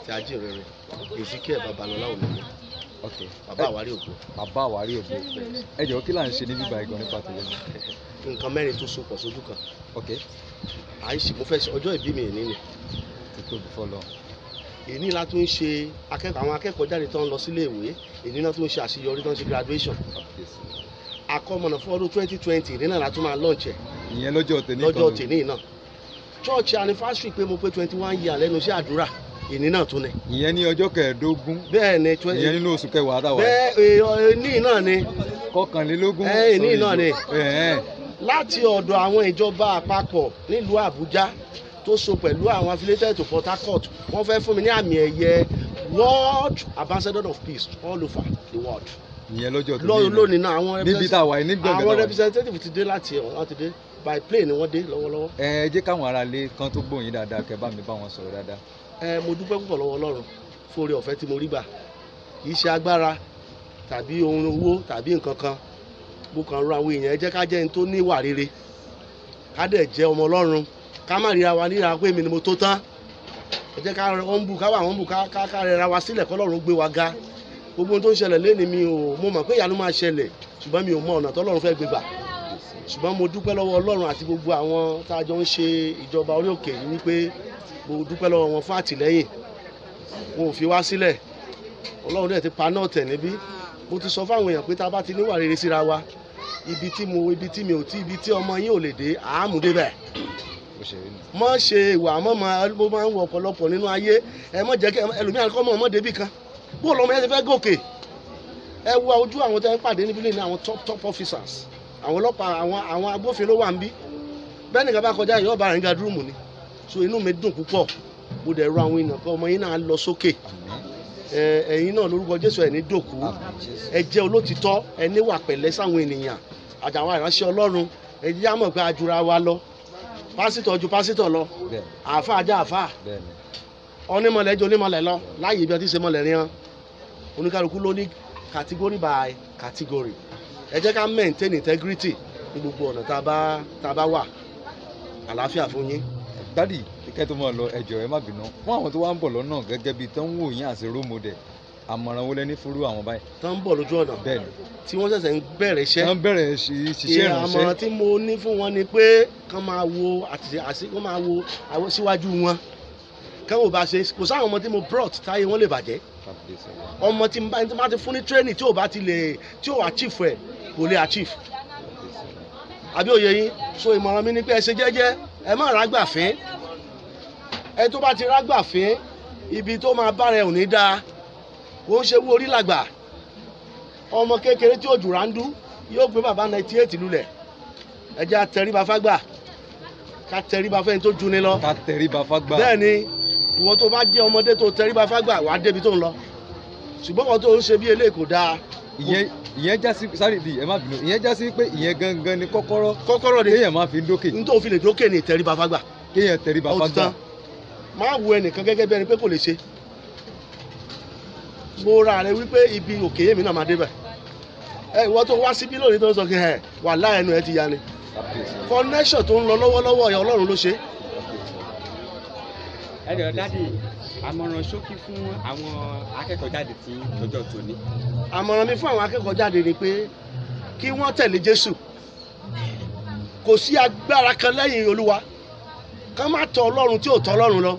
àti ajínrere Ezekiel Babalọlá Òmìnir. Ok. Bàbá Àwárí Ògo. Bàbá Àwárí Ògo. Ẹ jọ̀ọ́, kí là ń ṣe níbí báyìí gan nípa tòun? Nǹkan mẹ́rin tó so pọ̀ sójú kan. Ok. À ń ṣe, mo fẹ́ ṣe ọjọ́ ìbí mi èní ni. Ti tóbi fọlọ. Èní la tún ń ṣe akẹ́kọ̀ọ́, àwọn akẹ́kọ̀ọ́ jáde tó ń lọ sílé ìwé. Èní náà tún ń ṣe àṣeyọrí tó ń ṣe graduation. Àkọmọ̀nà fún ọdún 2020, èní náà la tún máa launch ẹ̀. Ìyẹn lọ́jọ́ tèmi. Lọ́jọ́ tèmi náà. Church anniversary pé mo pé 21 year lẹ́nu iṣẹ́ àdúrà, èní náà tún ni. Ìyẹn ní ọjọ́ 15. Bẹ́ẹ̀ ni, twenty. Ìyẹn nínú oṣù kẹwàá táwa. Bẹ́ẹ̀, èní náà ni. 21. Ẹ, èní náà ni. Ẹ̀ẹ́n. Láti ọ̀dọ̀ àwọn ìjọba àpapọ̀ nílùú Àbújá tó so pẹ̀lú àwọn affiliated to Port Harcourt, wọ́n fẹ́ fún mi ní àmì ẹ̀yẹ World Ambassador of Peace all over the world. Ìyẹn lọ́jọ́ tèmi. Lọ́run lónìí náà, àwọn níbi tá a wà yìí, ní gbọ̀ngàn àwọn tá a wà yìí. Representative ti dé láti ẹ̀, wọ́n ti dé by plane ni wọ́n dé lọ́wọ́lọ́wọ́. Ẹ jẹ́ káwọn ará ilé kan tó gbóhùn yín dáadáa, kẹ́ bá mi bá wọn sọ̀rọ̀ dáadáa. Ẹ, mo dúpẹ́ púpọ̀ lọ́wọ́ Ọlọ́run fún oore ọ̀fẹ́ tí mo rí gbà. Kì í ṣe agbára tàbí ohun owó tàbí nǹkan kan. Mo kàn rọ àwọn èèyàn, ẹ jẹ́ ká jẹ́ ẹni tó ní ìwà rere, ká dẹ̀ jẹ́ ọmọ Ọlọ́run, ká má ríra wa níra pé èmi ni mo tó tán. Ẹ jẹ́ ká humble, ká wà humble, ká rẹra wa sílẹ̀ kọ́lọ́run gbé wa ga. Gbogbo ohun tó ń ṣẹlẹ̀ léni, mi ò, mo mọ̀ pé ìyanu máa ṣẹlẹ̀, ṣùgbọ́n mi ò mọ ọ̀nà tọ́lọ́run fẹ́ gbé gbà. Ṣùgbọ́n mo dúpẹ́ lọ́wọ́ Ọlọ́run àti gbogbo àwọn tá a jọ ń ṣe ìjọba orí òkè yìí wípé mo dúpẹ́ lọ́wọ́ wọn fún àtìlẹ́yìn. Wọn ò fi wá sílẹ̀. Ọlọ́run dẹ̀ ti pa náà tẹ̀ níbí. Mo ti sọ fáwọn èèyàn pé tá a bá ti níwà rere síra wa, ibi tí mo ibi tí mi ò tí, ibi tí ọmọ yín ò lè dé, àámú débẹ̀. Bó ṣe rí nù. Mọ́ ṣe ìwà mọ́ mọ́, mo máa ń wọ ọ̀pọ̀lọpọ̀ nínú ayé. Ẹ mọ́ jẹ́ kí ẹlòmíràn kọ́ mọ́ ọmọ débì kan, bó lọ́mọ yẹn ti fẹ́ gòkè. Ẹ wo ojú àwọn tẹ́ ń pàdé níbí lè ní àwọn top top officers, àwọn ọlọ́pàá, àwọn agbófinró wà níbí. Bẹ́ẹ̀ nìkan bá kọjá, yóò bá rìn guard room ni. So inú mi dùn púpọ̀. Mo dẹ̀ rọ àwọn èèyàn pé ọmọ yín náà lọ sókè. Àmín. Ẹ, ẹ̀yin náà, lórúkọ Jésù, ẹ̀ ní dòkú. Àmín Jésù. Ẹ jẹ́ olótìtọ́, ẹ níwà pẹ̀lẹ́ sáwọn ènìyàn àtàwọn ìránṣẹ́ Ọlọ́run. Ẹ jẹ́ á mọ̀ pé a jura wa lọ. Pásítọ̀ ju pásítọ̀ lọ. Àáfàá jẹ́ àáfàá. Onímọ̀lẹ̀ jẹ́ onímọ̀lẹ̀ lọ láàyè ibi ọtí ṣe mọ̀lẹ̀ rí hàn. Oníkálukú ló ní category by category. Ẹ jẹ́ ká maintain integrity ní gbogbo ọ̀nà tá a bá wà. Àlàáfíà fún yín. Daddy, kẹ́ tó máa lọ, ẹ jọ̀ọ́, ẹ má bínú. Fún àwọn tó wá ń bọ̀ lọ́nà gẹ́gẹ́ bíi tó ń wò yín àti role model, àmọ̀ràn wo lẹ ní fúrú àwọn báyìí? Tó ń bọ̀ lójú ọ̀nà, Bẹ́ẹ̀ni. tí wọ́n ṣẹ̀ṣẹ̀ ń bẹ̀rẹ̀ iṣẹ́. Tó ń bẹ̀rẹ̀ ṣiṣẹ́ Àmọ̀ràn ìránṣẹ́. tí mo ní fún wọn ni pé kán máa wo àti àti kán máa wo àwọn síwájú wọn, kán wò bá ṣe. Kò sáwọn ọmọ tí mo brought táyé wọn lè bàjẹ́. Ọmọ tí n bá ti fún ní training, tí ò bá ti lè, tí ò achieve ẹ̀, kò lè achieve. Àbí òye yín? So ìmọ̀ràn mi ni pé ẹ ṣe jẹ́jẹ́, ẹ má rágbà fín. Ẹ tó bá ti rágbà fín, ibi tó máa bá rẹ ò ní dáa. Kò ń ṣe wú orí làgbà. Ọmọ kékeré tí ò jù ráńdú yóò gbé bàbá 98 lulẹ̀. Ẹ jẹ́ àtẹríba fágbà, ká tẹríba fẹ́ni tó ju ni lọ. Ká tẹríba fágbà. Bẹ́ẹ̀ ni. Ìwọ tó bá jẹ́ ọmọdé tó tẹríba fágbà, wàá débi tó ń lọ. Ṣùgbọ́n kan tó ń ṣe bí eléyìí kò dáa. Ìyẹn já sí, sáré di, ẹ má bínú, ìyẹn já sí pé ìyẹn gangan ni kọ́kọ́rọ́ Kọ́kọ́rọ́ ni. Kéèyàn máa fi ń dókè. N tó fi lè dókè ní ìtẹríba fágbà. Kéèyàn tẹríba Ó ti fágbà. tán. Má wo ẹnìkan gẹ́gẹ́ bí ẹni pé kò lè ṣe. Mo ra rẹ wípé ibi òkè yèmí náà máa débẹ̀. Ẹ ìwọ tó wá síbí lónìí tó ń sọ kí ẹ wà láẹnu ẹ ti ya ni. Connection tó ń lọ lọ́wọ́lọ́wọ́ ẹ̀, Ọlọ́run ló ṣe. Ẹ jọ̀ọ́ daddy, àmọ̀ràn ṣókí fún àwọn akẹ́kọ̀ọ́ jáde tí lọ́jọ́ tòní. Àmọ̀ràn mi fún àwọn akẹ́kọ̀ọ́ jáde ni pé kí wọ́n tẹ̀lé Jésù. Kò sí agbára kan lẹ́yìn Olúwa. Kán má tọ̀ Ọlọ́run tí ò tọ̀ Ọlọ́run lọ.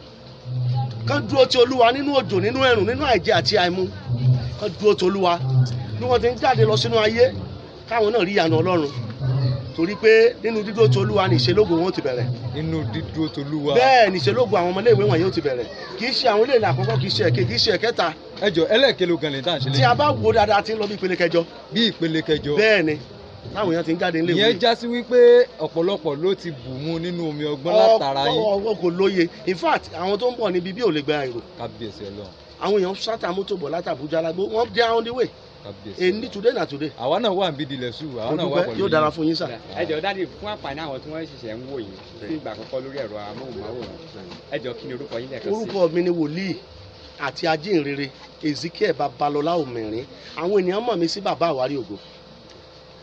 Kán dúró ti Olúwa nínú òjò, nínú ẹ̀rùn, nínú àìjẹ àti àìmu. Kán dúró ti Olúwa bí wọ́n ti ń jáde lọ sínú ayé, káwọn náà rí ìyanu Ọlọ́run, torí pé nínú dídúró ti Olúwa ní ìṣelógo wọn ó ti bẹ̀rẹ̀. Nínú dídúró tolúwa. Bẹ́ẹ̀ ní ìṣelógo àwọn ọmọléèwé wọ̀nyí ó ti bẹ̀rẹ̀. Kì í ṣe àwọn iléèwé àkọ́kọ́, kì í ṣe ẹ̀kejì, kì í ṣe ẹ̀kẹta. Ẹ jọ, ẹlẹ́ẹ̀kẹ́ gan lè tá à ń ṣe Tí a lẹ́yìn. bá wo dáadáa, ti ń lọ bí ìpele kẹjọ. Bí ìpele kẹjọ. Bẹ́ẹ̀ ni, táwọn èèyàn ti ń jáde nílé ìwé. Ìyẹn já sí wípé ọ̀pọ̀lọpọ̀ ló ti bù mú nínú omi ọgbọ́n látara yín. Ọkọ̀ kò lóye. In fact, àwọn tó ń bọ̀ níbi bí ò lè gba èrò. Kábíyèsí Ọlọ́run. Àwọn èèyàn sátà mọ́tò bọ̀ láti Àbújá lágbó wọ́n dé on the way. Kábíyèsí. Èní, today na today. Àwa náà wà níbi ìdílẹ̀ sùn, àwa Mo náà wà dúpẹ́. pẹ̀lú Yóò yín. dára fún yín sà. Ẹ jọ̀ọ́ daddy, fún àǹfààní àwọn tí wọ́n ṣẹ̀ṣẹ̀ ń wò yín fún ìgbà àkọ́kọ́ lórí ẹ̀rọ amóhùnmáwòrán, ẹ jọ̀ọ́, kí ni orúkọ yín lẹ́ẹ̀kan sí? Orúkọ mi ni wòlíì àti ajínrere Ezekiel Babalọlá Òmìnirin. Àwọn ènìyàn mọ̀ mí sí Bàbá Àwárí Ògo.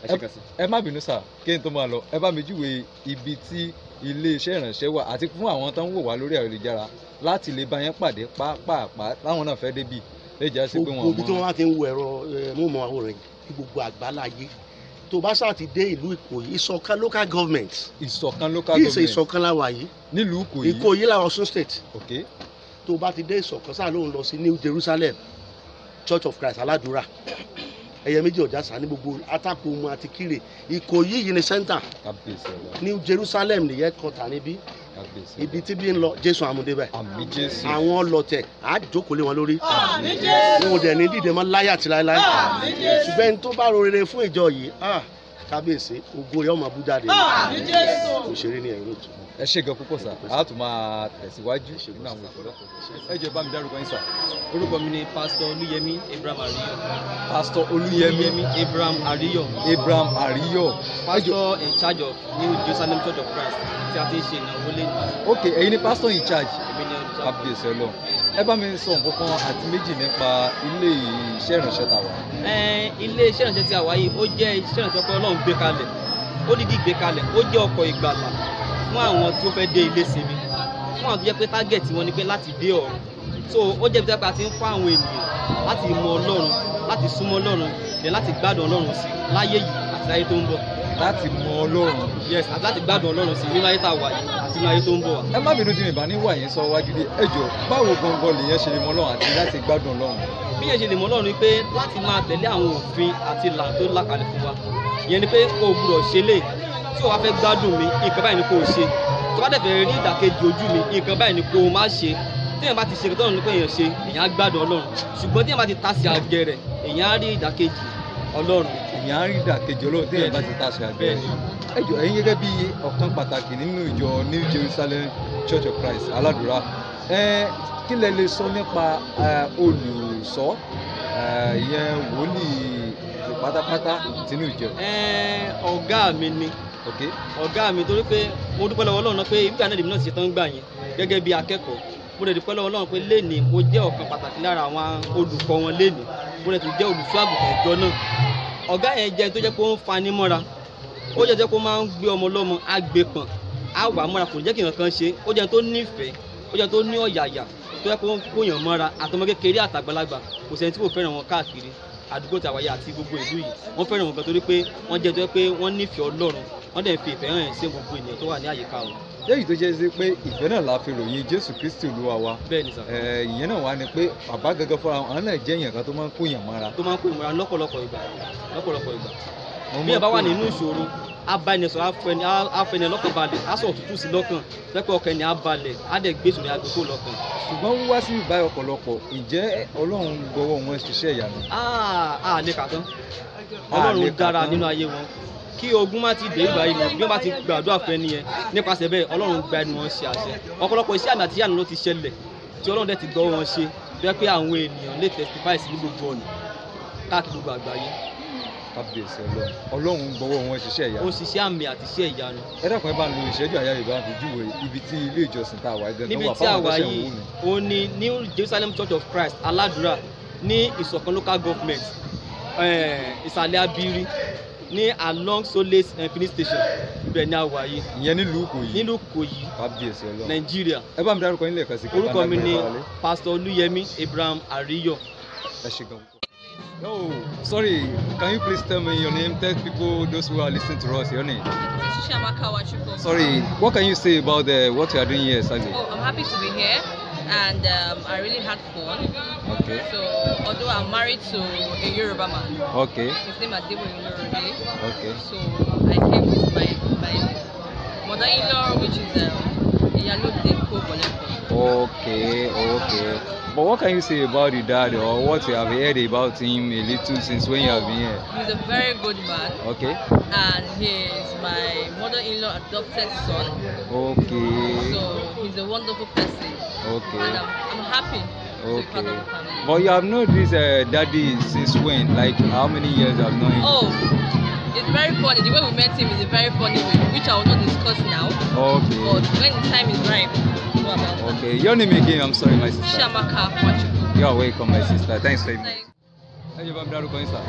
Ẹ ṣe kan sí. Ẹ má bínú sà, kí n tó máa lọ, ẹ bá mi júwe ibi tí ilé iṣẹ́ ìrànṣẹ́ wà àti fún àwọn tó ń wò wá lórí ayélujára láti lè bá yẹn pàdé pàápàá láwọn náà fẹ́ débi lè jẹ́ sí pé Gbogbo ibi tí wọ́n wọ́n mọ bá ti ń wo ẹ̀rọ móhùnmáwòrán yìí ní gbogbo àgbáláyé, tó bá ṣáà ti dé ìlú Ìkòyí, Ìṣọ̀kan local government, Ìṣọ̀kan local kì í ṣe government Ìṣọ̀kan la wà yìí, nílùú Ìkòyí. Ìkòyí la Ọ̀ṣun state. Ok. Tó bá ti dé Ìṣọ̀kan, sáà lóun lọ sí New Jerusalem Church of Christ Aládùúrà, ẹyẹ méjì ọjà sá ní gbogbo Atákùnmu àti Kírè. Ìkòyí yìí ni center. Kábíyèsí Ọlọ́run. New Jerusalem nìyẹn kọta níbí. Kábíyèsí. Ibi tí bí ń lọ, Jésù àmúdébẹ̀. Àmín Jésù. Àwọn ọlọ̀tẹ̀ á jókòó lé wọn lórí, wọn ò dẹ̀ ní dìde mọ́ láyà àti láéláé. Ṣùgbọ́n ẹni tó bá ro rere fún ìjọ yìí, ah, kábíyèsí, ògo rẹ̀ ọmọ abújáde kò ṣeré ní ẹ̀rọ ètò. Ẹ ṣé gan púpọ̀ sà, a tún máa tẹ̀síwájú nínú àwọn ìfọlọ́pọ̀. Ẹ jọ̀ọ́, bá mi dárúkọ yín sà. Orúkọ mi ni Pásítọ̀ Olúyẹmí Abraham Ariyo. Pásítọ̀ Olúyẹmí Abraham Ariyo. Abraham Ariyo. Ẹ jọ̀ọ́, Pastor in charge of New Jerusalem Church of Christ tí a ti ń ṣe ìnáwó lé. Ok, ẹ̀yin ni pastor in charge. Èmi ni olùṣàkóso. Kábíyèsí Ọlọ́run. Ẹ bá mi sọ nǹkan kan àti méjì nípa ilé iṣẹ́ ìránṣẹ́ tàwa. Ẹn, ilé iṣẹ́ ìránṣẹ́ tí a wà yìí, ó jẹ́ iṣẹ́ ìránṣẹ́ pé Ọlọ́run gbé kalẹ̀, ó dídí gbé kalẹ̀. Ó jẹ́ ọkọ̀ ìgbàlà fún àwọn tí ó fẹ́ dé ilé sinmi, fún àwọn tó jẹ́ pé target wọn ni pé láti dé ọ̀run. So ó jẹ́ ibi tí a ti ń kọ́ àwọn ènìyàn láti mọ Ọlọ́run, láti súnmọ́ Ọlọ́run dẹ̀, láti gbádùn Ọlọ́run sí láyé yìí àti láyé tó ń bọ̀. Láti mọ Ọlọ́run. Yes, àti láti gbádùn Ọlọ́run sí nínú ayé tá a wà yìí àti nínú ayé tó ń bọ̀ wá. Ẹ má bínú tí mi bá ní wà yẹn sọ wájú dé. Ẹ jọ̀ọ́, báwo gangan lèyẹn ṣe lè mọ Ọlọ́run àti láti gbádùn Ọlọ́run? Bí yẹn ṣe lè mọ Ọlọ́run ni pé láti máa tẹ̀lé àwọn òfin àti ìlànà tó là kalẹ̀ fún wa. Ìyẹn ni pé o gbúdọ̀ ṣe lè tí o bá fẹ́ gbádùn mi, nǹkan báyìí ni kò ṣe. Tó bá dẹ̀ fẹ́ rí ìdàkejì ojú mi, nǹkan báyìí ni kò má ṣe. Tí èèyàn bá ti ṣe nǹkan tọ́lọ́run ní pé èèyàn ṣe, èèyàn á gbádùn Ọlọ́run. Ṣùgbọ́n tí èèyàn bá ti tasẹ̀ àgẹ̀rẹ̀, èèyàn á rí ìdàkejì Ọlọ́run. Èèyàn á rí ìdàkejì Ọlọ́run tí èèyàn bá ti tasẹ̀ àgẹ̀rẹ̀. Bẹ́ẹ̀ni. Ẹ jọ̀ọ́, ẹ̀yin gẹ́gẹ́ bí ọ̀kan pàtàkì nínú ìjọ New Jerusalem Church of Christ Aládùúrà, ẹ kí lẹ lè sọ nípa olùṣọ́, ìyẹn wòlíì pátápátá tinú ìjọ? Ẹ́n, ọ̀gá mi ni. Ok. Ọ̀gá mi, torí pé mo dúpẹ́ lọ́wọ́ Ọlọ́run náà pé ibi àná lèmi náà ti ṣe tán gbà yẹn gẹ́gẹ́ bí akẹ́kọ̀ọ́. Mo dẹ̀ dúpẹ́ lọ́wọ́ Ọlọ́run pé lénìí mo jẹ́ ọ̀kan pàtàkì lára àwọn olùkọ́ wọn lénìí. Mo dẹ̀ tún jẹ́ olùṣọ́ àgùntàn ìjọ náà. Ọ̀gá yẹn jẹ́ ẹni tó jẹ́ pé ó ń fani mọ́ra, ó jẹ́ pé ó máa ń gbé ọmọ lọ́mọ, á gbé pọ̀n, á wà á mọ́ra, kò ní jẹ́ kí nǹkan kan ṣe. Ó jẹ́ ẹni tó nífẹ̀ẹ́, ó jẹ́ ẹni tó ní ọ̀yàyà, tó jẹ́ pé ó ń kóyàn mọ́ra, àtọmọ kékeré àtàgbàlagbà. Kò sẹ́ni tí kò fẹ́ràn wọn káàkiri àdúgbò tí a wáyé àti gbogbo ìlú yìí. Wọ́n fẹ́ràn wọn gan torí pé wọ́n jẹ́ tó jẹ́ pé wọ́n nífẹ̀ẹ́ Ọlọ́run, wọ́n dẹ̀ fi ìfẹ́ hàn sí gbogbo ènìyàn tó wà ní àyíká wọn. Lẹ́yìn tó jẹ́ sí pé ìfẹ́ náà la fi ròyìn Jésù Kristi Olúwa wa. Bẹ́ẹ̀ ni sà. Ìyẹn náà wá ni pé bàbá gẹ́gẹ́ fúnra wọn, àwọn náà jẹ́ èèyàn kan tó máa ń kóyàn mọ́ra. Tó máa ń kó ìmọ̀ra lọ́pọ̀lọpọ̀ ìgbà, lọ́pọ̀lọpọ̀ ìgbà. Wọ́n Bí máa ẹ bá wà ń nínú ìṣòro, á bá ẹni sọ̀rọ̀, á fẹni lọ́kàn balẹ̀, á sọ̀rọ̀ tútù sí lọ́kàn lẹ́pẹ́, ọkàn ẹni á balẹ̀, á dẹ̀ gbé ìṣòro yẹn á gbé kúrò lọ́kàn. Ṣùgbọ́n wíwá sí ìbáyọ̀ ọ̀pọ̀lọpọ̀, ǹjẹ́ Ọlọ́run gbọ́wọ́ wọn ṣiṣẹ́ ìyanu? Á lè kà tán. A lè Ọlọ́run kà dára tán. nínú ayé wọn. Kí ogun má ti dé ìgbà yìí lọ, bí wọ́n bá ti gbàdúrà fún ẹni yẹn, nípasẹ̀ bẹ́ẹ̀ Ọlọ́run gba ẹnu wọn ṣe àṣẹ. Ọ̀pọ̀lọpọ̀ iṣẹ́ àmì àti ìyanu ló ti ṣẹlẹ̀ tí Ọlọ́run dẹ̀ ti gbọ́ wọn ṣe bí wọ́n pé àwọn ènìyàn lè testify sí ní gbogbo ọ̀nà káàkiri gbogbo àgbáyé. Kábíyèsí Ọlọ́run. Ọlọ́run gbọ́wọ́ wọn ṣiṣẹ́ Ó ìyanu. ń ṣiṣẹ́ àmì àti iṣẹ́ ìyanu. Ẹ dákun, ẹ bá ń lo ìṣẹ́jú àyà Yorùbá fi júwe ibi tí ilé ìjọsìn tá a wà gangan Níbi wà tí a fáwọn tó wà ṣẹ̀ ń yìí, wò mí. ó ní New Jerusalem Church of Christ Aládùúrà ní Ìṣọ̀kan local government, Ìsàlẹ̀ Abiri, ní along Solace filling station, ibẹ̀ ni a wà yìí. Ìyẹn nílùú Ìkòyí. Nílùú Ìkòyí. Kábíyèsí Ọlọ́run. Nàìjíríà. Ẹ bá mi dárúkọ yín lẹ́ẹ̀kan sí kí ẹ bá Orúkọ ń mi ni dágbére fáwọlé. Pastor Olúyẹmí Abraham Ariyo. Ẹ ṣé gan púpọ̀. Oh, sorry, can you please tell me your name? Tell people, those who are listening to us, your name. This is Shamaka Wachukwu. Sorry, what can you say about what you are doing here exactly? Oh, I'm happy to be here, and I really had fun. Okay. So, although I'm married to a Yoruba man, his name is Adeboye Olorode. So I came with my mother-in-law, which is Iyalode Koboleko. Okay. But what can you say about the dad or what you have heard about him a little since when you have been here? He's a very good man, and he's my mother-in-law adopted son. So he's a wonderful person, and I'm happy to be part of the family. But you have known this daddy since when? Like, how many years you have known him? Oh, it's very funny. The way we met him is a very funny way, which I will not discuss now. But when the time is ripe, we'll go about that. Okay. Your name again? I'm sorry, my sister. Shamaka Wachukwu. You are welcome, my sister. Thanks very much. Thank Ẹ jọ̀ọ́, bá mi dárúkọ yín sà.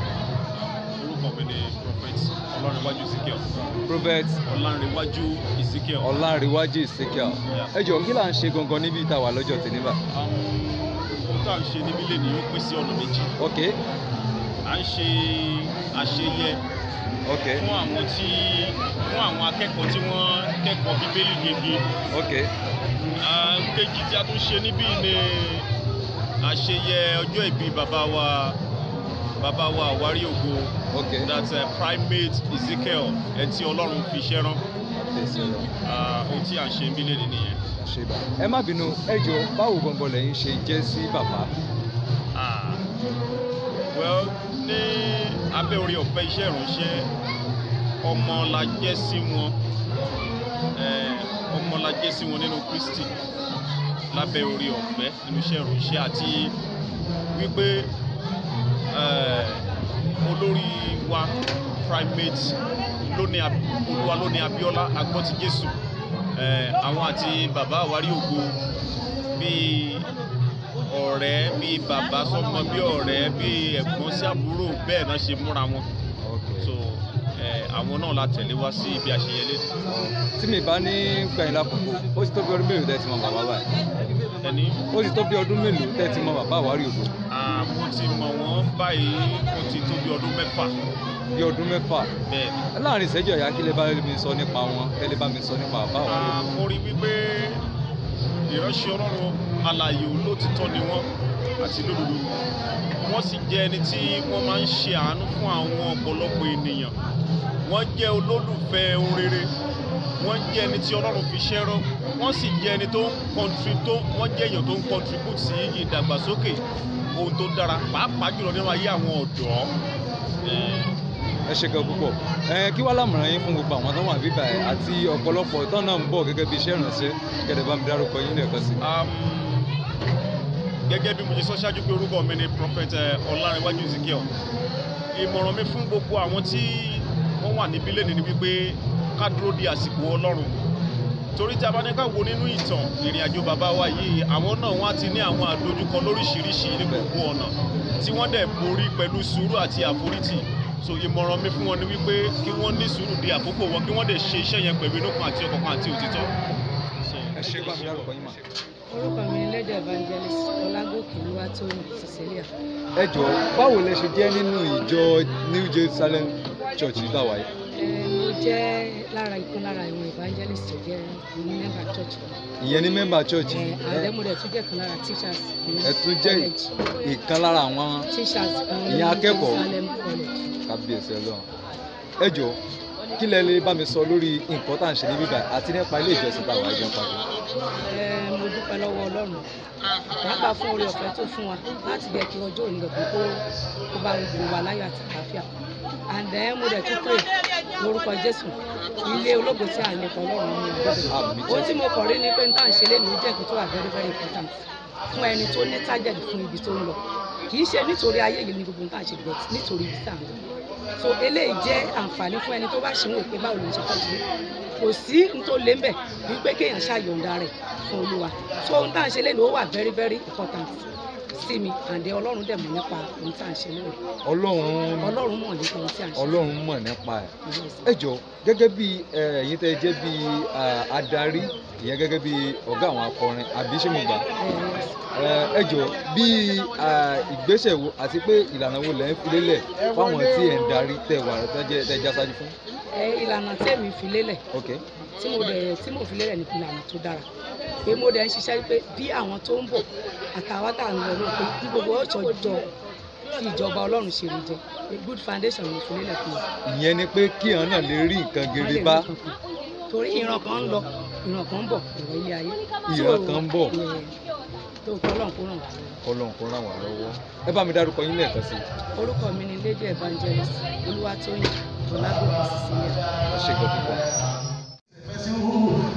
Orúkọ Orúkọ mi ni Prophet Ọlárẹ̀wájú Ezekiel. Prophet Ọlárẹ̀wájú Ezekiel. Ọlárẹ̀wájú Ezekiel. Ẹ jọ̀ọ́, kí là ń ṣe gangan níbi tá a wà lọ́jọ́ tòní bá? Ohun tá à ń ṣe níbí lè ní ó pín sí ọ̀nà méjì. Ok. À ń ṣe àṣeyẹ Ok. fún àwọn tí fún àwọn akẹ́kọ̀ọ́ tí wọ́n kẹ́kọ̀ọ́ Bíbélì yege. Ok. Kejì tí a tún ṣe níbí ni àṣeyẹ ọjọ́ ìbí bàbá wa Àwárí Ògo. Ok. That's Primate Ezekiel, ẹ tí Ọlọ́run fi iṣẹ́ rán. Kábíyèsí Ọlọ́run. Ohun tí à ń ṣe níbí lè ní nìyẹn. Ṣe bá. Ẹ má bínú, ẹ jọ̀ọ́, báwo gangan lẹ̀yin ṣe jẹ́ sí bàbá? Well, ní abẹ́ orí ọ̀fẹ́ iṣẹ́ ìránṣẹ́, ọmọ la jẹ́ sí wọn. Ọmọ la jẹ́ sí wọn nínú Kristi lábẹ́ orí ọ̀fẹ́ nínú iṣẹ́ ìránṣẹ́, àti wípé olórí wa Primate lóní Olúwa lóní Abíọ́lá Agbọ́tí Jésù, àwọn àti bàbá Àwárí Ògo bíi ọ̀rẹ́, bíi bàbá sọ́mọ, bíi ọ̀rẹ́, bíi ẹ̀gbọ́n sí àbúrò, bẹ́ẹ̀ náà ṣe múra wọn. So àwọn náà la tẹ̀lé wá sí ibi àṣeyẹlé. Tí mi bá ní gbẹ̀yìn lákòókò, ó ti tó bí ọdún mélòó tẹ́ ti mọ bàbá báyìí? Ẹni? Ó ti tó bí ọdún mélòó tẹ́ ti mọ bàbá Àwárí Ògo? Mo ti mọ̀ wọ́n báyìí, ó ti tó bí ọdún 6. Bí ọdún 6. Bẹ́ẹ̀ ni. Láàrin ìṣẹ́jú ọ̀yá, kí lè bá mi sọ nípa wọn? Kí lè bá mi sọ nípa bàbá Àwárí Ògo? Mo rí wípé ìránṣẹ́ Ọlọ́run alààyè olótìtọ́ ni wọ́n àti lódodo. Wọ́n sì jẹ́ ẹni tí wọ́n máa ń ṣe àánú fún àwọn ọ̀pọ̀lọpọ̀ ènìyàn. Wọ́n jẹ́ olólùfẹ́ ohun rere. Wọ́n jẹ́ ẹni tí Ọlọ́run fi ṣẹ́ rán. Wọ́n sì jẹ́ ẹni tó ń contribute, wọ́n jẹ́ èèyàn tó ń contribute sí ìdàgbàsókè ohun tó dára, pàápàá jùlọ nínú ayé àwọn ọ̀dọ́. Ẹ ṣe gan púpọ̀. Ẹ kí wàá lámọ̀ràn yín fún gbogbo àwọn tó wà bíbà ẹ̀ àti ọ̀pọ̀lọpọ̀ tó náà ń bọ̀ gẹ́gẹ́ bí iṣẹ́ ìrànṣẹ́, kẹ̀dẹ̀ bá mi dárúkọ yín lẹ́ẹ̀kan sí. Gẹ́gẹ́ bí mo ṣe sọ ṣáájú pé orúkọ mi ni Prophet Ọlárẹ̀wájú Ezekiel. Ìmọ̀ràn mi fún gbogbo àwọn tí wọ́n wà níbí lónìí ni wípé ká dúró di àsìkò Ọlọ́run, torí tí a bá ní ká wo nínú ìtàn ìrìn àjò bàbá wa yìí, àwọn náà wọ́n á ti ní àwọn àdojúkọ lóríṣiríṣi ní gbogbo ọ̀nà tí wọ́n dẹ̀ borí pẹ̀lú sùúrù àti àforítì. So ìmọ̀ràn mi fún wọn ni wípé kí wọ́n ní sùúrù di àkókò wọn, kí wọ́n dẹ̀ ṣe iṣẹ́ yẹn pẹ̀lú inú kan àti ọkàn kan àti òtítọ́. Ẹ ṣe, bá mi dárúkọ yín mà. Orúkọ mi ni Lady Evangelist Ọlágòkè Olúwatóyìn Cecilia. Ẹ jọ̀ọ́, báwo lẹ ṣe jẹ́ nínú ìjọ New Jerusalem Church yìí tàwa yìí? Mo jẹ́ lára ìkan lára àwọn evangelist tó jẹ́ ní member church. Ìyẹn ní member church. And mo dẹ̀ tún jẹ́ kan lára teachers ní Ẹ tún jẹ́ college. ìkan lára àwọn Teachers fún ìyẹn akẹ́kọ̀ọ́. Jerusalem College. Kábíyèsí Ọlọ́run. Ẹ jọ̀ọ́, kí lẹ lè bá mi sọ lórí nǹkan tá à ń ṣe níbí báyìí àti nípa ilé ìjọsìn táwa yìí gan pàtó? Mo dúpẹ́ lọ́wọ́ Ọlọ́run pàápàá fún oore ọ̀fẹ́ tó fún wa láti jẹ́ kí ọjọ́ òní gbọ̀ngàn kó bá gbogbo wa láyọ̀ àti àlàáfíà. And then mo dẹ̀ tún pray lórúkọ Jésù, ilé ológo tí à ń lépa, Ọlọ́run mú wa débẹ̀. Àmín. Ohun tí mo kọ̀ rí ni pé n tá à ń ṣe lénìí ó jẹ́ nǹkan tó wà very very important fún ẹni tó ní target fún ibi tó ń lọ. Kì í ṣe nítorí ayé yìí ni gbogbo n tá à ń ṣe, but nítorí ibi tá à ń lọ. So eléyìí jẹ́ àǹfààní fún ẹni tó bá ṣe ń wò pé báwo ló ń ṣe fẹ́ ṣe. Kò sí n tó lé ń bẹ̀ wípé kéèyàn ṣàyọ̀ǹda rẹ̀ fún Olúwa. So ohun tá à ń ṣe lénìí ó wà very very important sí mi, and then Ọlọ́run dẹ̀ mọ̀ nípa ohun tá à ń ṣe lónìí. Ọlọ́run Ọlọ́run mọ̀ nípa ohun tí à ń ṣe. Ọlọ́run mọ̀ nípa ẹ̀. Yes. Ẹ jọ̀ọ́, gẹ́gẹ́ bí ẹ̀yin tẹ́ jẹ́ bí adarí, ìyẹn gẹ́gẹ́ bí ọ̀gá àwọn akọrin, àbí ṣé mo gbà? Yes. Ẹ jọ̀ọ́, bí ìgbésẹ̀ wo àti pé ìlànà wo lẹ́ ń fi lélẹ̀ fáwọn tí ẹ̀ ń darí, tẹ̀ wà tẹ́ já sáájú fún? Ìlànà tí èmi fi lélẹ̀, tí mo dẹ̀ tí mo fi lélẹ̀ ní ìlànà tó dára, pé mo dẹ̀ ń ṣiṣẹ́ pé bí àwọn tó ń bọ̀ àtàwọn tá à ń lọ náà, pé bí gbogbo ọ̀ṣọ́ jọ fi ìjọba Ọlọ́run ṣe lè jẹ, pé good foundation ló fi lélẹ̀ fún wọn. Ìyẹn ni pé kí àwọn náà lè rí nǹkan Wọ́n gidi lè rí bá. nǹkan kan. Torí ìran kan ń lọ, ìran kan ń bọ̀, ọ̀rọ̀ ilé ayé. Ìran kan ń bọ̀. Tó kọ́ Ọlọ́run kó ràn wá lọ́wọ́. Ọlọ́run kó ràn wá lọ́wọ́. Ẹ bá mi dárúkọ yín lẹ́ẹ̀kan sí i. Orúkọ mi ni Lady Evangelist Olúwatóyìn Ọlágòkè Cecilia. Ẹ ṣe gan púpọ̀.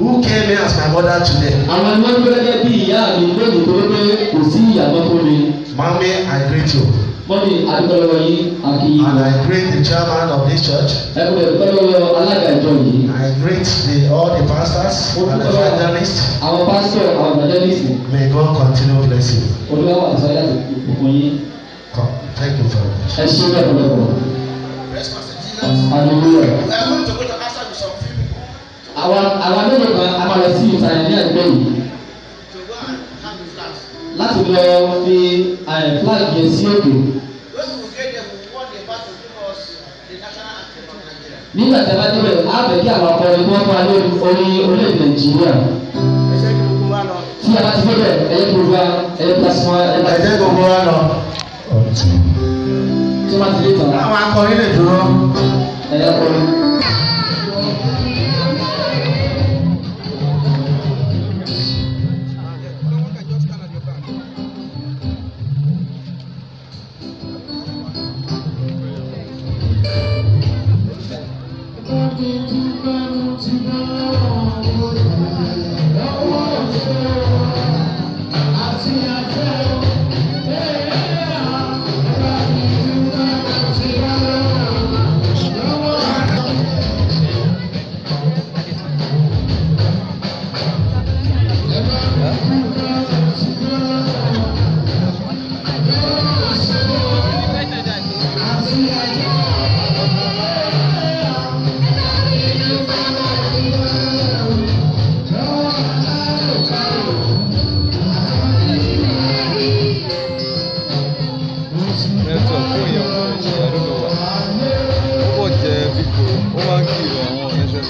Who came here as my mother today? Àwọn ni wọ́n dúró gẹ́gẹ́ bí ìyá mi lónìí torí pé kò sí ìyàtọ̀ fún mi. Mommy, I greet you. Mummy, a dúpẹ́ lọ́wọ́ yín, àkì. And I greet the chairman of this church. Ẹ kò lè dúpẹ́ lọ́wọ́ alága ìjọ yìí. I greet all the pastors and evangelists. Àwọn pásítọ̀, àwọn evangelist. May God continue blessing you. Olúwa wà sọ láti bùkún yín. Come, thank you very much. Ẹ ṣé lọ́pọ̀lọpọ̀. Praise Master Jesus. Hallelujah. We are going to go to outside with some few people Àwa mélòó kan a máa lọ sí ìsàlẹ̀ ní àdúgbò yìí to go and hang the flags. láti lọ fi flag yẹn sí òkè. When we get there, we want the band to give us the national anthem of Nigeria. Nígbà tí a bá débẹ̀, á fẹ́ kí àwọn akọrin kí wọ́n fún wa ní orin orílẹ̀-èdè Nàìjíríà. Ẹ jẹ́ kí gbogbo wa lọ. Tí a bá ti débẹ̀, ẹ jẹ́ kí gbogbo wa ẹ jẹ́ kí a sún wa ẹ Ẹ jẹ́ gbogbo wa lọ. Tí wọ́n ti dé tán, Àwọn akọrin lè dúró. ẹ jẹ́ kọrin. Someone can just stand at your back. Network fún èèyàn kò ṣe, I don't know why. Ó pọ̀ jẹ́ bípo, ó máa ń kìlọ̀ àwọn ọ̀rẹ́ṣẹ́.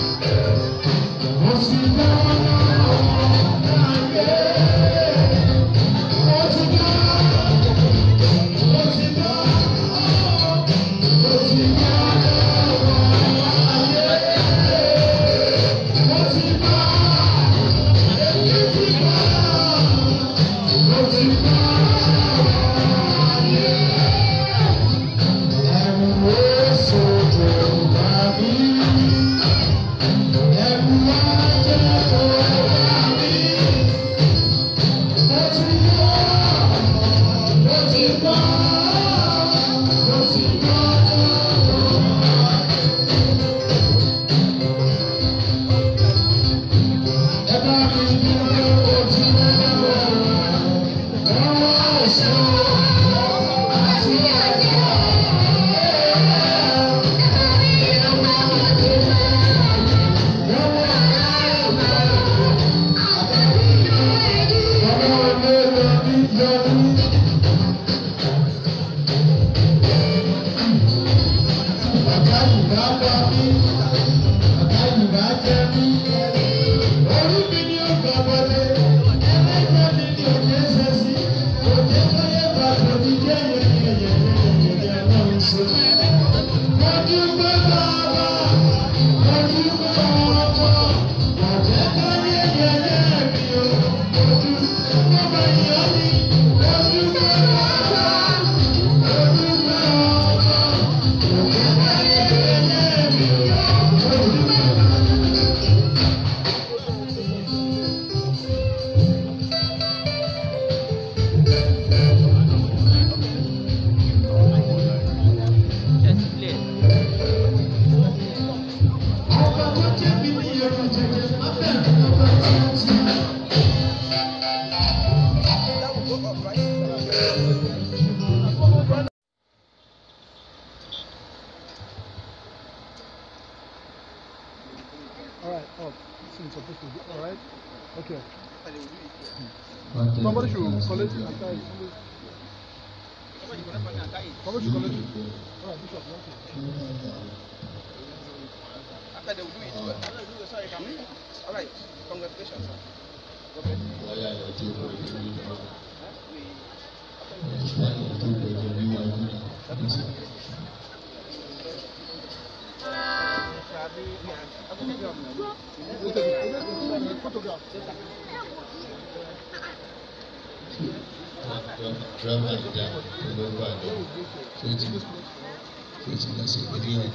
All right, up. This is supposed to be all right. Okay. Somebody should collect it and tie it. Somebody should collect it. All right, Bishop, you want to? After they will do it. Sorry, all right. Congratulations, sir. God bless you. Photograph. Drama ìdá ló wà lọ tó ti lọ sí ilé ẹ̀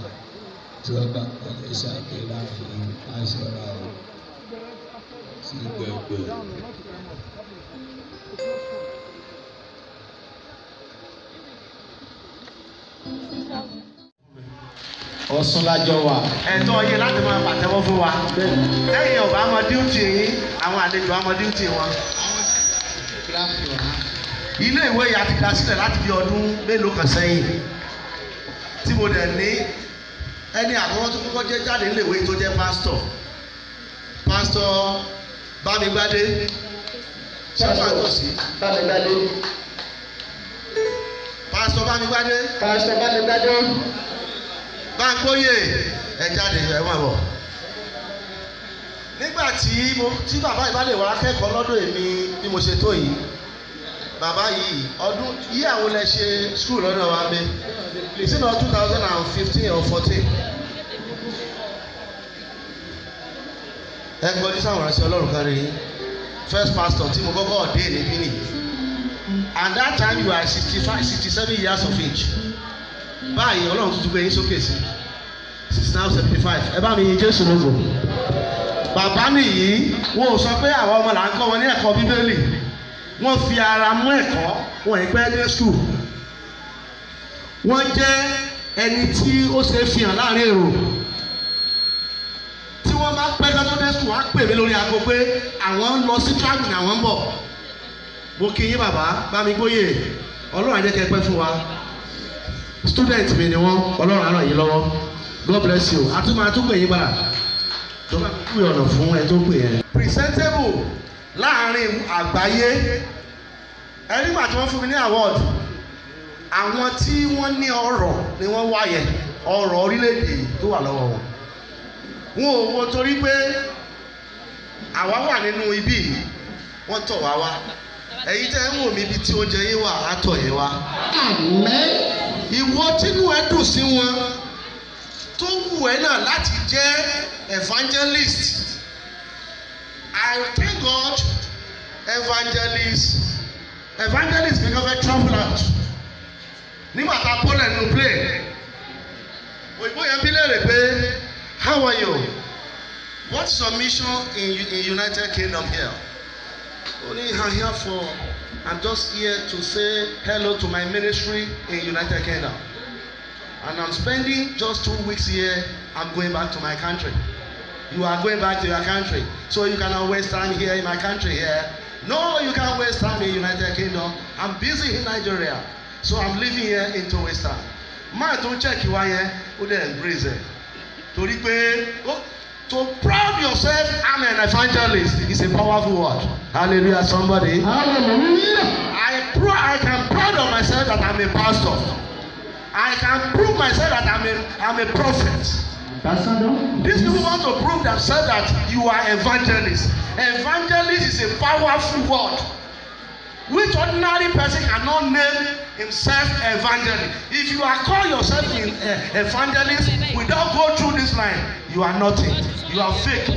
dírọ́bà ọ̀lẹ́sàgbé láàfin aṣọra o sí gbẹgbẹ. Ọ̀ṣun lájọ wà. Ẹ̀tọ́ yín láti máa pàtẹ́wọ́ fún wa. Lẹ́yìn ọ̀bá mọ díútì yín, àwọn àlejò á mọ díútì wọn. Ilé ìwé yìí a ti dá sílẹ̀ láti bí ọdún mélòó kan sẹ́yìn. Tí mo dẹ̀ ní ẹni àkọ́kọ́ tó kọ́kọ́ jẹ́ jáde níléèwé tó jẹ́ pásítọ̀. Pásítọ̀ Bámigbádé. Ṣé wàá tòsí? Bámigbádé. Pásítọ̀ Bámigbádé. Pásítọ̀ Bámigbádé. Báńkóyè ẹ jáde ẹ máa bọ̀. Nígbà tí mo tí bàbá yìí bá lè wá kẹ́kọ̀ọ́ lọ́dọ̀ èmi bí mo ṣe tó yìí, bàbá yìí ọdún yí àwọn lẹ ṣe school lọ́dọ̀ wa mi is it not 2015 or 14? Ẹ gbọ́dọ̀ sáwọn ránṣẹ́ Ọlọ́run kan rí yín. First pastor tí mo kọ́kọ́ ọ̀dẹ́ níbí nìyí. And that time you are 65, 67 years of age. Báyìí Ọlọ́run tuntun gbé yín sókè sí. It's now 75. Ẹ bá mi yin Jésù lógo. Bàbá nìyí, wọn ò sọ pé àwọn ọmọ là ń kọ́ wọn ní ẹ̀kọ́ Bíbélì. Wọ́n fi ara mú ẹ̀kọ́, wọn ì pẹ́ dé school. Wọ́n jẹ́ ẹni tí ó ṣe é fi hàn láàrin èrò. Tí wọ́n bá pẹ́ kán tó dé school, wọ́n á pè mí lórí aago pé àwọn ń lọ sí travel ní àwọn ń bọ̀. Mo kí yín bàbá, bá mi gbóyè, Ọlọ́run á jẹ́ kẹ́ ẹ pẹ́ fún wa. Student mi ni wọ́n, Ọlọ́run á ràn yín lọ́wọ́. God bless you. Àtúmọ̀ àtúpè yín padà. Tó bá pè ọ̀nà fún ẹ tó pè ẹ́. Presentable láàrin àgbáyé. Ẹ nígbà tí wọ́n fún mi ní award, àwọn tí wọ́n ní ọrọ̀ ni wọ́n wá yẹn, ọrọ̀ orílẹ̀-èdè tó wà lọ́wọ́ wọn. Wọn ò wo torí pé àwa wà nínú ibí yìí, wọ́n tọ̀ wá wá. Ẹ̀yin tẹ́ ń wò mí ibi tí oúnjẹ yín wà, á tọ̀ yín wá. Àmín. Ìwọ tínú ẹ dùn sí wọn tó wù ẹ́ náà láti jẹ́ evangelist. I thank God evangelist mi kan fẹ́ travel out. Nígbà tá a bọ́lẹ̀ nínú plane, òyìnbó yẹn bí léèrè pé how are you? What's your mission in United Kingdom here? Only I'm here for, I'm just here to say hello to my ministry in United Kingdom. And I'm spending just 2 weeks here. I'm going back to my country. You are going back to your country. So you cannot waste time here in my country here. No, you can't waste time in United Kingdom. I'm busy in Nigeria. So I'm living here in to waste time. Man tó ń check ìwà yẹn, ó dẹ̀ embrace ẹ̀. Torí pé to proud yourself, I'm an evangelist is a powerful word. Hallelujah, somebody. Hallelujah. I can proud of myself that I'm a pastor. I can prove myself that I'm a prophet. Ambassador. These people want to prove themselves that you are evangelist. Evangelist is a powerful word, which ordinary person cannot name himself evangelist. If you are call yourself evangelist without go through this line, you are nothing. You are fake.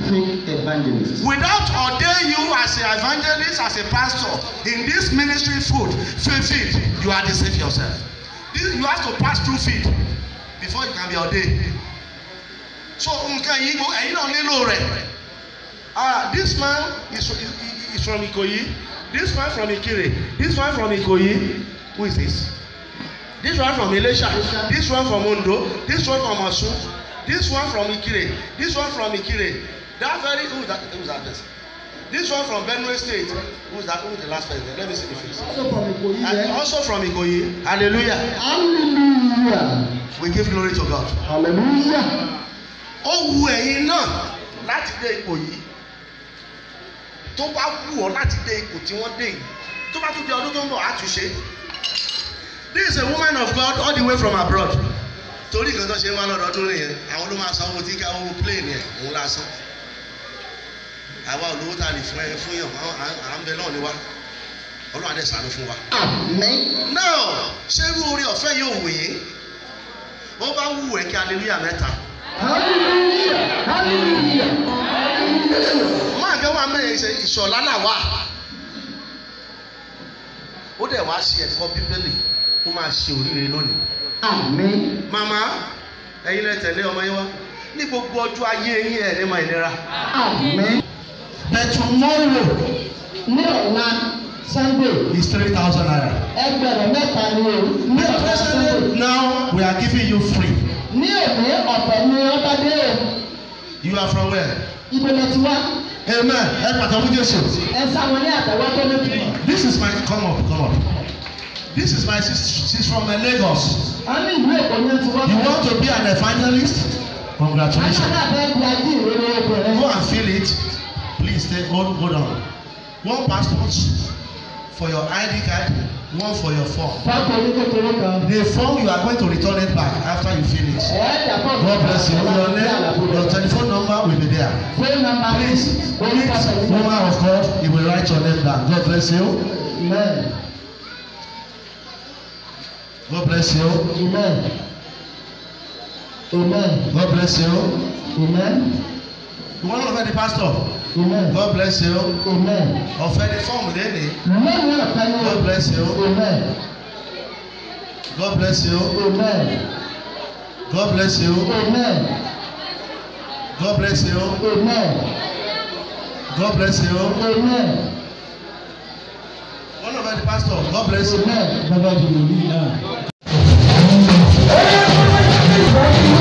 Fake evangelist. Without ordain you as an evangelist, as a pastor in this ministry food, faith, you are deceiving yourself. This, you have to pass through faith before you can be ordained. So nǹkan yìí ẹ̀yin náà nílò rẹ̀. This man is from Ikoyi. This man from Ikire. This one from Ikoyi. Who is this? This one from Ilesha. This one from Ondo. This one from Osun. This one from Ikire. This one from Ikire. That very who is that? Who is that person? This one from Benue State. Who is that? Who is the last person? Let me see the face. Also from Ikoyi. And also from Ikoyi. Hallelujah. Hallelujah. We give glory to God. Hallelujah. Ó wù ẹ̀yin náà láti dé ipò yìí. Tó bá wù ọ́ láti dé ipò tí wọ́n dé yìí. Tó bá tún di ọdún tó ń bọ̀, á tún ṣe. This is a woman of God all the way from abroad. Torí nǹkan tó ṣe ń wá lọ́dọọdún nìyẹn, àwọn ló máa san owó tí ká owó plane yẹn, òun lásán. Àwa olówó tá a lè fún ẹ fún yàn, à ń bẹ náà ni wá. Ọlọ́run á dẹ̀ ṣàánú fún wa. Àmín. Now, ṣé irú oore ọ̀fẹ́ yóò wù yín? Ó bá wù ẹ́ kí hallelujah mẹ́ta. Hallelujah. Hallelujah. Máa gẹ́ wá mẹ́rin ṣe ìṣọ̀lá là wà. Ó dẹ̀ wá ṣe ẹ̀kọ́ Bíbélì, ó máa ṣe oríire lónìí. Àmín. Màmá, ẹ̀yin lẹ tẹ̀lé ọmọ yín wá. Ní gbogbo ọjọ́ ayé yín ẹ̀ ní máa ìnira. Àmín. But tomorrow Ní ọ̀la Sunday, is 3,000 naira. 3,000 ni o. Ní But ọ̀la presently Sunday. now we are giving you free. Ní òní ọ̀fẹ́ ni ọba dé o. You are from where? Ibo lẹ ti wá. Amen. Ẹ pàtàkì fún Jésù. Ẹ sá wọn ní àtẹ̀wọ́ tó ní tìmọ̀. This is my come up, come up. This is my sister. She's from Lagos. A ní ìlú Èkó ní ti wá. You want to be an evangelist? Congratulations. Alága fẹ́ di ajíhìnrere obìnrin. Go and fill it. Please stay. Hold on. One passport for your ID card, one for your form. Fọ́tò oní kékeré kan. The form you are going to return it back after you fill it. Ẹ̀ẹ́dà fọ́ọ̀mù. God bless you. Your name, your telephone number will be there. Phone number. Please, meet woman of God. He will write your name down. God bless you. Amen. God bless you. Amen. Amen. God bless you. Amen. You want to offend the pastor? Amen. God bless you. Amen. Ọ̀fẹ́ ni fọ́ọ̀mù lẹ́nìí. Lẹ́yìn ọ̀fẹ́ ni. God bless you. Amen. God bless you. Amen. God bless you. Amen. God bless you. Amen. God bless you. Amen. One of the pastor. God bless you. Amen. Bàbá di wòlíì náà. Thank you.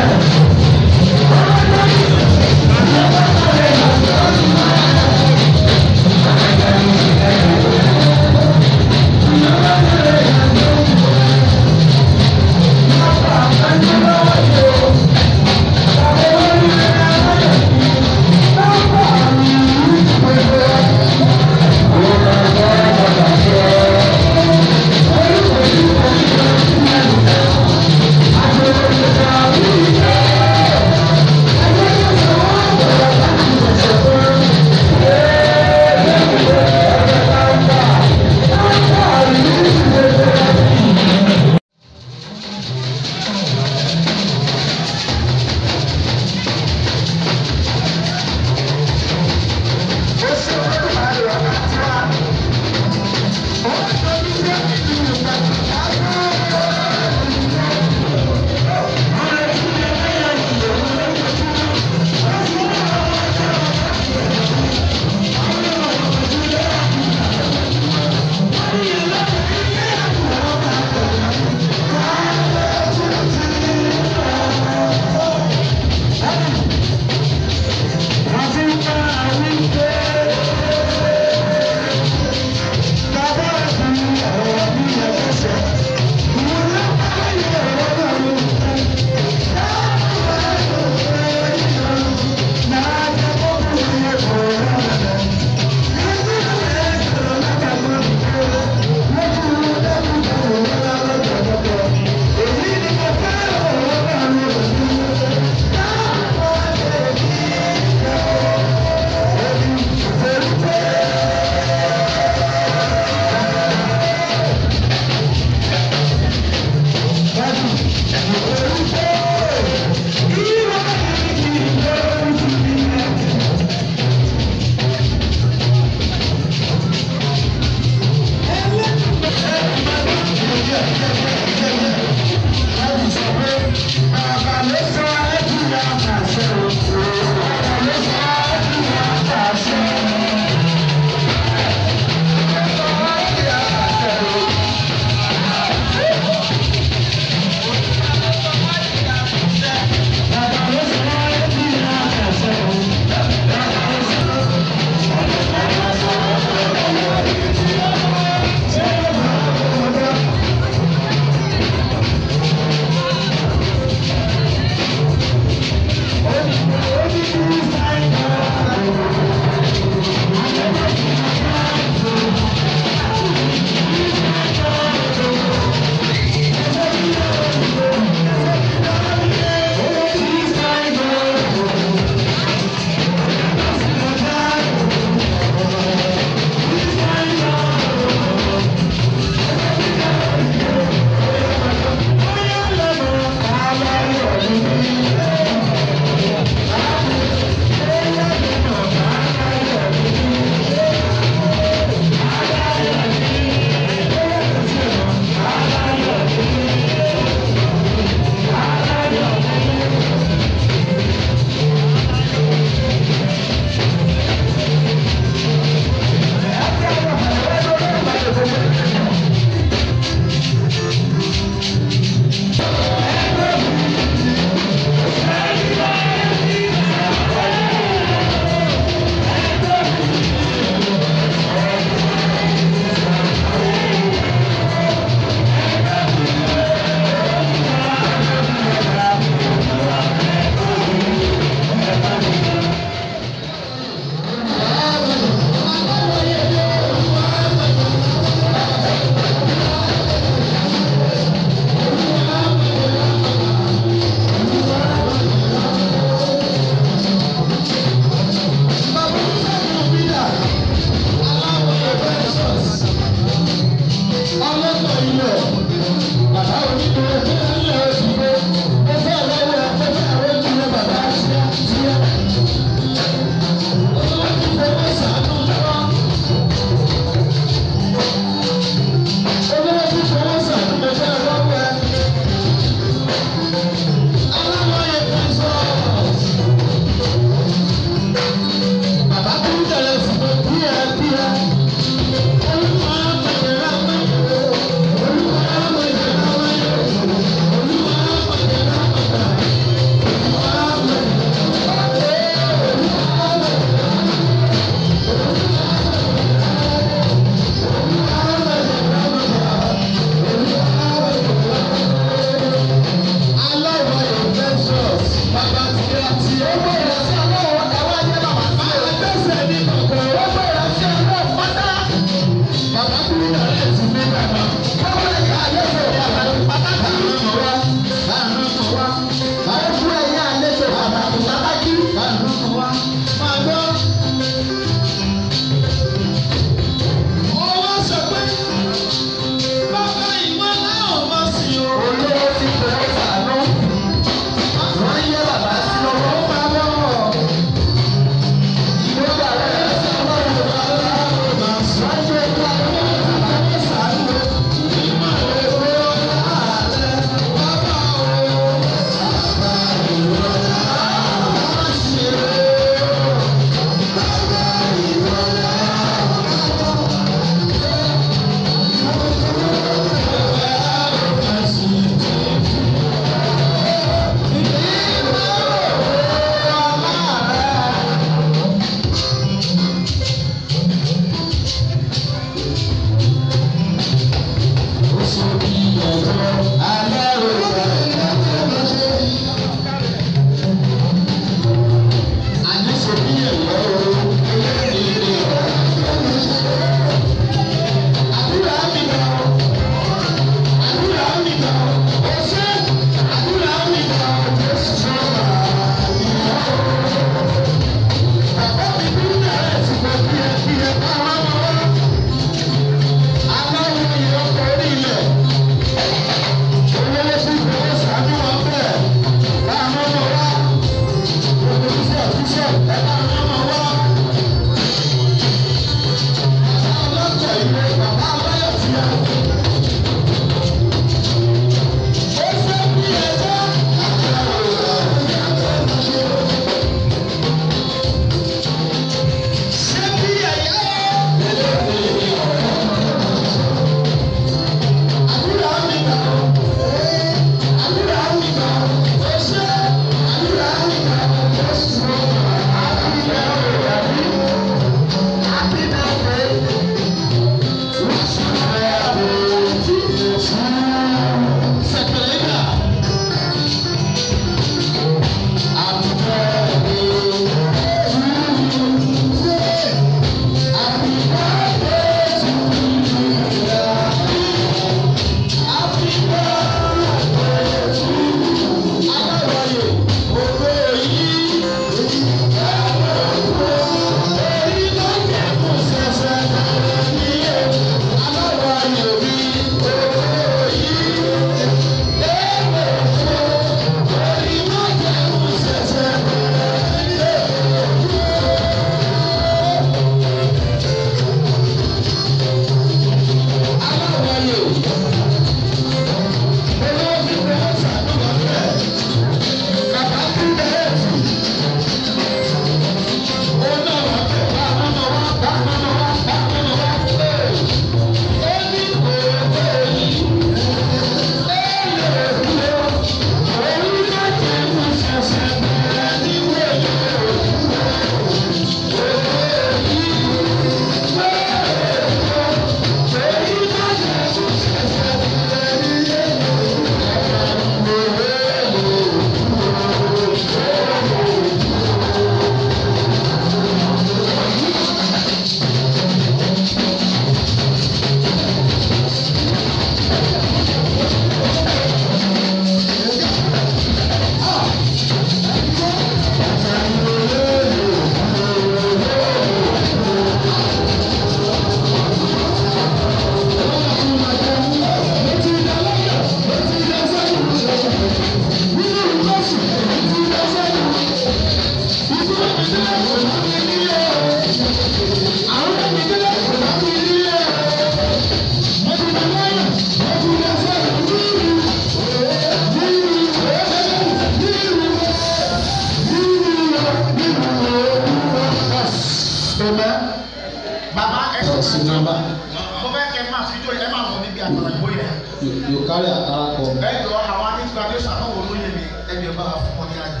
You carry Ankara come. Ẹ jọ àwọn ní graduation àwọn olóyè mi ẹni ẹ bá wa fún wọn ní àyè.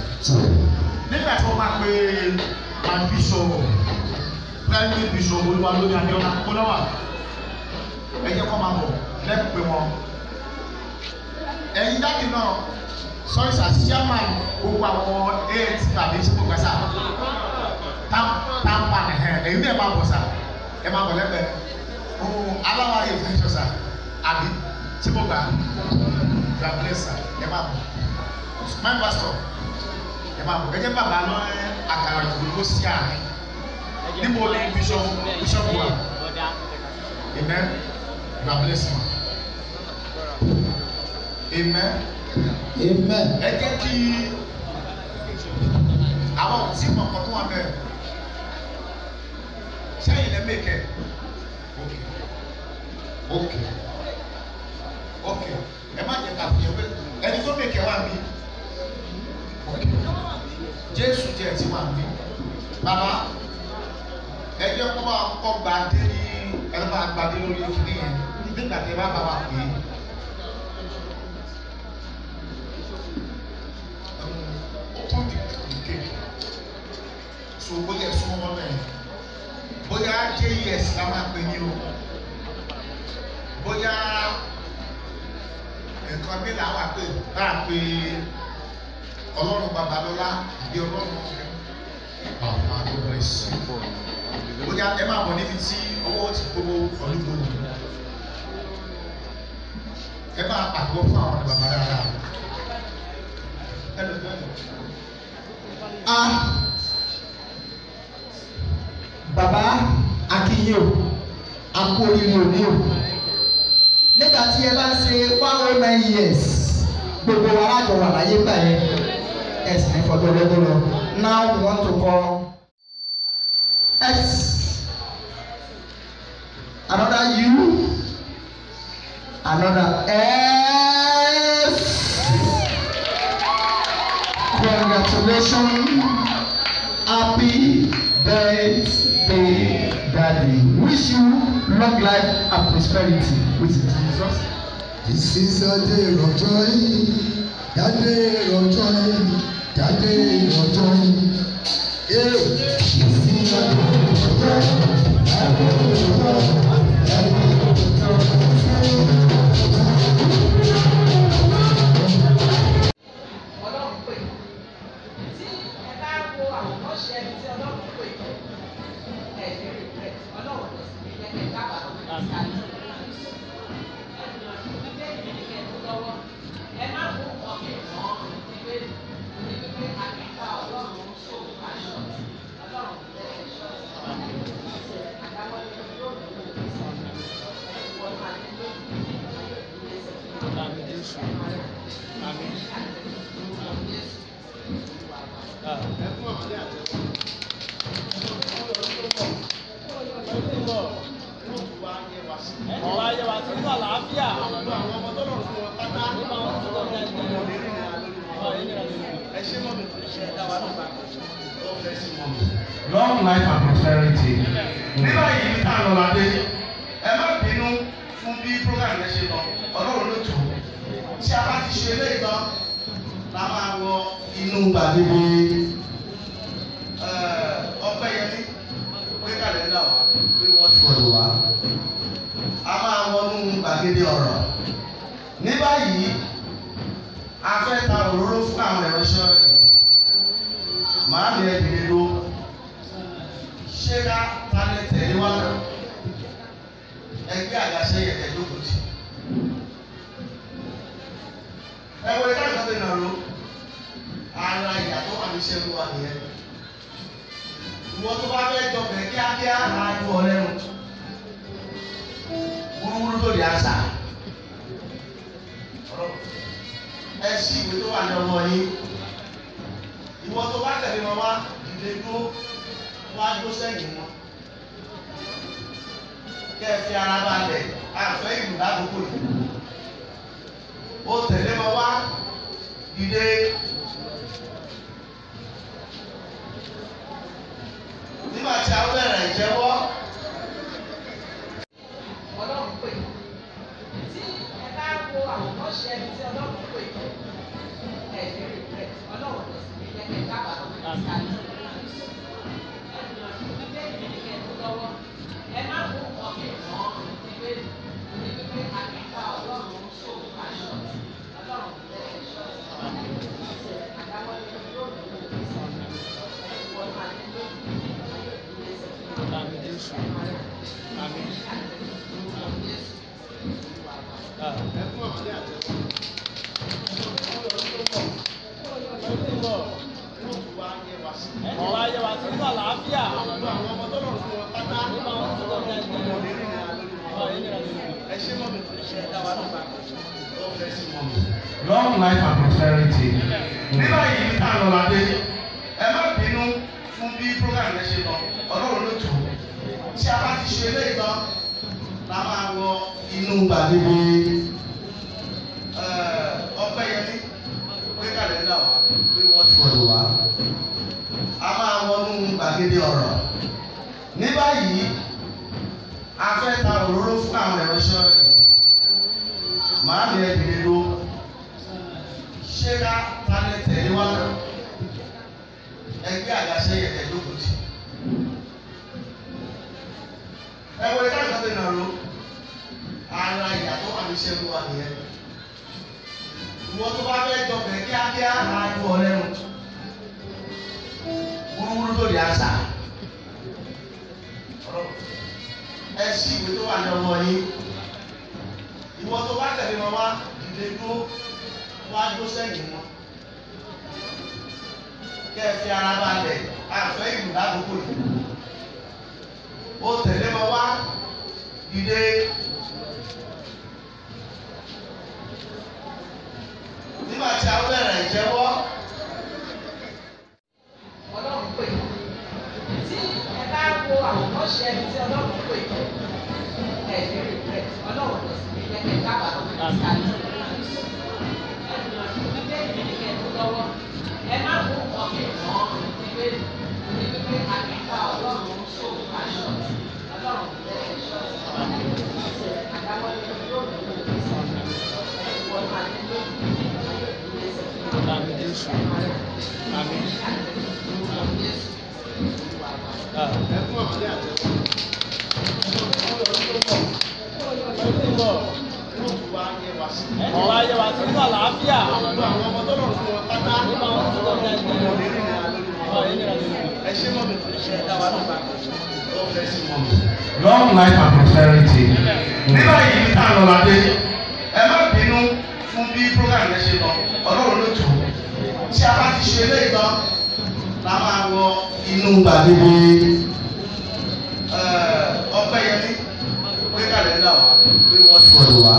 Nígbà tí wọ́n máa pe my bishop, primary bishop Olúwalórí Abíọ́lá Kólọ́wà, ẹ jẹ́ kó máa bọ̀ lẹ́kùn pé wọn. Ẹ̀yin dábì náà, sorry sir, chairman gbogbo àwọn eight tàbí ṣé mo gbà sá tampa ẹ̀hẹ́n ẹ̀yin náà ẹ máa bọ̀ sá, ẹ máa bọ̀ lẹ́gbẹ̀ẹ́. Ohun aláwa yóò fẹ́ sọ sá, àbí ṣé mo gbà? You are blessed sir, ẹ máa bọ̀. My pastor, ẹ máa bọ̀. Ẹ jẹ́ bàbá lọ àkàrà òyìnbó ló sí àárín. Níbo ni bishop bishop wà? Amen. You are blessed ma. Amen. Amen. Ẹ jẹ́ kí àwọn tí mọ̀ nǹkan tó wà bẹ́ẹ̀ sẹ́yìn lẹ́ mẹ́kẹ́. Okay. Okay. Ẹ má jẹ́ ká fi ẹwé ẹni tó mẹ́kẹ́ wà mí. Okay. Jésù jẹ́ ti wà mí. Bàbá ẹ jẹ́ kó bá kọ́ gbàdé ní ẹ bá gbàdé lórí kíní yẹn nígbà tí ẹ bá bá wa pè é. Open the cake. So bóyá ẹ súnmọ́ wọn bẹ́ẹ̀. Bóyá JES la máa pè ní o. Bóyá nǹkan mi là wà pé bá a pè Ọlọ́run Babalọ́lá àbí Ọlọ́run bàbá tó bẹ̀rẹ̀ sí. Bóyá ẹ máa bọ̀ níbi tí ọwọ́ ti gbogbo ọdún. Ẹ máa pàgọ́ fún àwọn bàbá dáadáa. Ah, bàbá akínyìn o, a kú oríire òní o. Nígbà tí ẹ bá ń ṣe 109 years, gbogbo wa lájọ wà láyé gbà yẹn, ẹ sì ní fọdún ọlọ́dún lọ. Now we want to call S, another U, another S. Congratulations, happy birthday, Daddy. Wish you long life and prosperity with Jesus. This is a day of joy, the day of joy, the day of joy. Yeah. This is a day of joy, the day of joy, the day of joy. Ọlọ́run pè tí ẹ bá wo àwòkọ́ṣe ẹni tí Ọlọ́run pè ẹ ní regret. Ọlọ́run kò sì ní jẹ́ kẹ́ kábàámọ̀ sí àná. Ẹ má mú ọkẹ́ mọ́ ìbéèrè ní pípé àgbà Ọlọ́run ṣòwò aṣọ Ọlọ́run kò jẹ́ kẹ́ ṣọ́ọ̀ṣì. Àdáwọ́lé yóò mú ìwọ̀n àti lójú. Long life and prosperity. Nígbà yìí ní tá à ń lọ ládé, ẹ má bínú fún bí program yẹn ṣe lọ, Ọlọ́run ló tù ú. Tí a bá ti ṣe eléyìí tán, la máa wọ inú gbàgede Ọpẹ́yẹmí gbé kàlẹ́ndà wá, gbé wọ́n ti wọ̀lú wá. A máa wọnú gbàgede ọ̀rọ̀. Ní báyìí, a fẹ́ ta òróró fún àwọn ìránṣẹ́ yìí. Màá mi ẹ dìde ló. Ṣé ká talẹ̀ tẹ̀lé wá? Ẹgbẹ́ àgàṣe yẹ̀kẹ́ jókòó tì. Ẹ wọlé káàkiri tó nà ló. Ara ìyà tó wà ní iṣẹ́ ló wà nìyẹn. Ìwọ tó bá fẹ́ jọbẹ̀ kíákíá á ju ọ lẹ́nu. Wúrúwúrú tó di àṣà. Ẹ ṣí ìwé tó wà ní ọmọ yín. Ìwọ tó bá tẹ̀lé wọn wá dìde dúró wá dúró sẹ́yìn wọn. Kẹ́ ẹ fi ara balẹ̀ àfẹ́ ìlú lákòókò yìí. Ó tẹ̀lé wọn wá dìde. Nígbà tí a bẹ̀rẹ̀ ìjẹ́wọ́. Ọlọ́run pè tí ẹ bá wo wo àwòkọ́ṣe ẹni tí Ọlọ́run pè, ẹ ní regret. Ọlọ́run kò sì ní jẹ́ kẹ́ kábàámọ̀ sáré. Ẹ má mú nǹkan mi mọ́ Bíbélì ní wípé àgbéká Ọlọ́run ṣòwò aṣọ Ọlọ́run kò jẹ́ kẹ́ ṣọ́ọ̀ṣì. Àdáwọ́lé yóò ní ìwòsàn wọ́n máa ní lónìí ayé ìdílé sọ̀rọ̀. Àmín Jésù. Àmín. Wá yẹ wá sínú àlàáfíà. Long life and prosperity. Ní báyìí ibi tá a lọ ládé, ẹ má bínú fún bí program yẹn ṣe lọ, Ọlọ́run ló tù ú. Tí a bá ti ṣe eléyìí tán, la máa wọ inú gbàgede Ọpẹ́yẹmí gbé kàlẹ́ndà wá, gbé wọ́n ti wọ̀lú wá. A máa wọnú gbàgede ọ̀rọ̀. Ní báyìí, a fẹ́ ta òróró fún àwọn ìránṣẹ́ yìí. Màá mi ẹ dìde dúró. Ṣé ká talẹ̀ tẹ̀lé wá? Ẹgbẹ́ àgàṣe yẹ̀kẹ́ jókòó tì. Ẹ wọ ẹ̀ka ìgbà tó nà ló. Ara ìyà tó wà ní iṣẹ́ ló wà nìyẹn. Ìwọ tó bá fẹ́ jọbẹ̀ kíákíá á ju ọ lẹ́nu. Wúrúwúrú tó di àṣà. Ẹ ṣí ìwé tó wà ní ọwọ́ yín. Ìwọ tó bá tẹ̀lé wọn wá, dìde dúró, wá dúró sẹ́yìn wọn. Kẹ́ ẹ fi ara balẹ̀, àfẹ́ ìlú lákòókò yìí. Ó tẹ̀lé wọn wá, dìde. Nígbà tí a bẹ̀rẹ̀ ìjẹ́wọ́. Ọlọ́run pè. Tí ẹ bá wo àwòkọ́ṣe ẹni tí Ọlọ́run pè, ẹ ní regret. Ọlọ́run kò sì ní jẹ́ kẹ́ kábàámọ̀ sáré. Ẹ má mú nǹkan mi mọ́ Bíbélì ní wípé àgbéká Ọlọ́run ṣòwò aṣọ Ọlọ́run kò jẹ́ kẹ́ ṣọ́ọ̀ṣì. Àdáwọ́lé yóò ní ìwòsàn wọ́n máa ní lónìí ayé ìdílé sọ̀rọ̀. Àmín Jésù. Àmín. Wá yẹ wá sínú àlàáfíà. Long life and prosperity. Ní báyìí ibi tá a lọ ládé, ẹ má bínú fún bí program yẹn ṣe lọ, Ọlọ́run ló tù ú. Tí a bá ti ṣe eléyìí tán, la máa wọ inú gbàgede Ọpẹ́yẹmí gbé kàlẹ́ndà wá, gbé wọ́n ti wọ̀lú wá.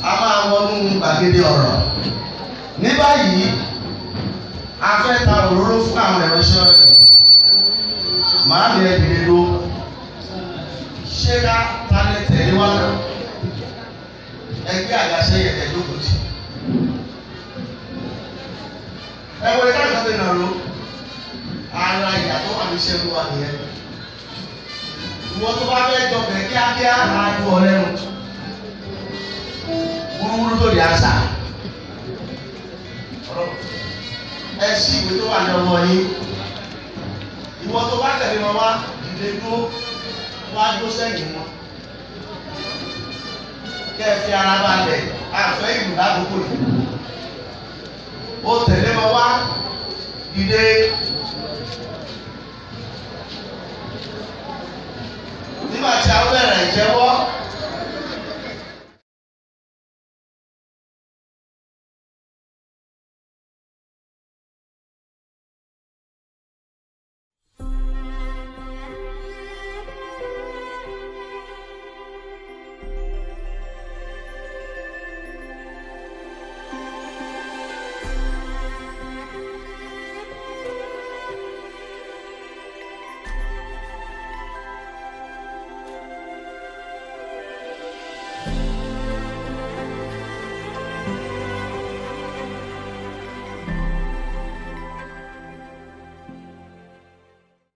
A máa wọnú gbàgede ọ̀rọ̀. Ní báyìí, a fẹ́ ta òróró fún àwọn ìránṣẹ́ yìí. Màá mi ẹ dìde dúró. Ṣé ká talẹ̀ tẹ̀lé wá? Ẹgbẹ́ àgàṣe yẹ̀kẹ́ jókòó tì. Ẹ wọ ẹ̀ka ìgbà tó nà ló. Ara ìyà tó wà ní iṣẹ́ ló wà nìyẹn. Ìwọ tó bá fẹ́ jọbẹ̀ kíákíá á ju ọ lẹ́nu. Wúrúwúrú tó di àṣà. Ẹ ṣí ìwé tó wà ní ọwọ́ yín. Ìwọ tó bá tẹ̀lé wọn wá, dìde dúró, wá dúró sẹ́yìn wọn. Kẹ́ ẹ fi ara balẹ̀, àfẹ́ ìlú lákòókò yìí. Ó tẹ̀lé wọn wá, dìde. Nígbà tí a bẹ̀rẹ̀ ìjẹ́wọ́.